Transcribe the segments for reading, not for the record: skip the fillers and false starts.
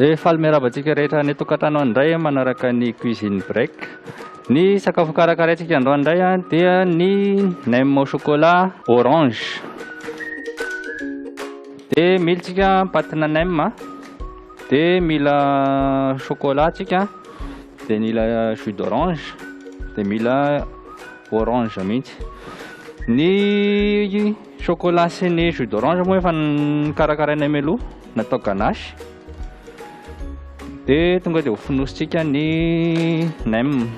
Dia faly miarahaba antsika rehetra any an-tokantrano any indray manaraka ny cuisine break. Ny sakafo karakaraintsika androany indray dia ny nem au chocolat orange. Dia mila tsika patina nem, dia mila chocolat tsika, dia mila jus d'orange, dia mila orange mihitsy. Ny chocolat sy ny jus d'orange moa efa nokarakarainay mialoha, natao ganache. Dia tonga dia ho fonosintsika ny nem.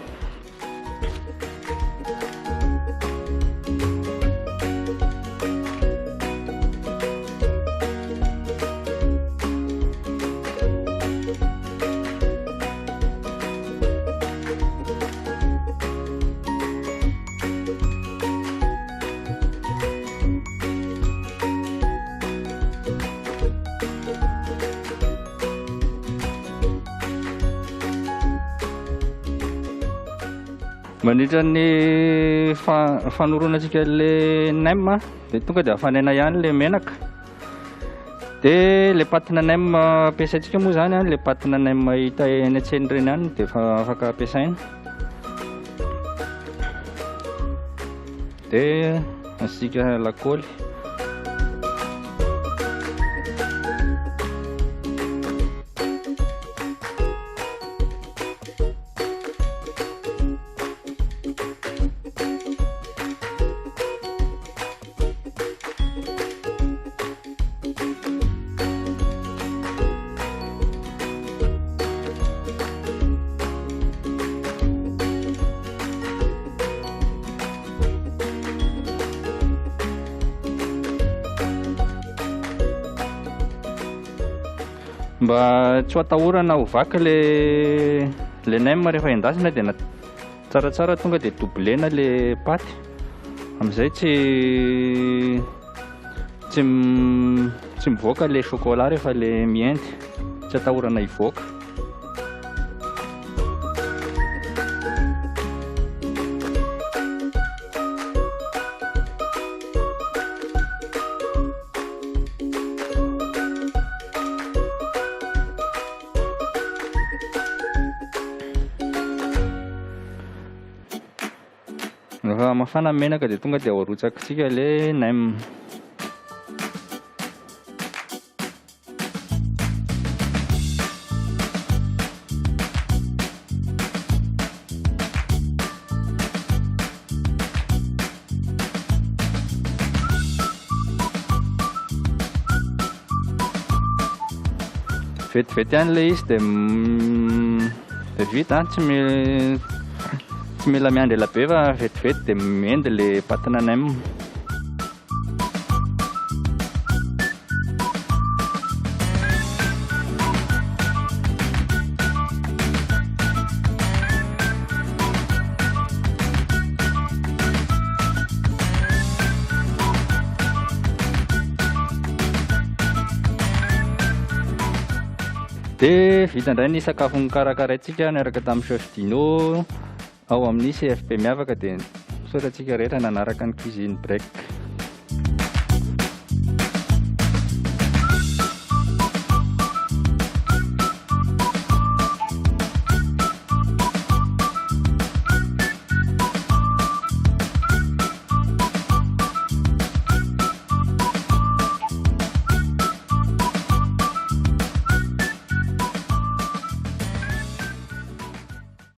Mandritra ny fanoronantsika le nem dia tonga dia hafanaina ihany le menaka. Dia le patina nem ampiasaintsika moa zany le patina nem hita eny an-tsena ireny ihany dia efa afaka ampiasaina. Dia asiaka lakaoly. Mba tsy ho atahorana ho vaky le le nem rehefa endasina dia tsaratsara tonga dia doublena le paty amin'izay tsy tsy tsy mivoaka le chocolat rehefa le miendy tsy atahorana hivoaka. Rehefa mafana ny menaka dia tonga dia arotsakitsika le nem. Vetivety ihany ilay izy dia dia vita an, tsy tsy mila miandry ela be fa vetivety dia mendy ilay patina nem. Dia vita indray ny sakafo nokarakaraintsika niaraka tamin'ny chef Dino ao amin'ny CFP Miavaka dia misaotra antsika rehetra nanaraka ny cuisine break.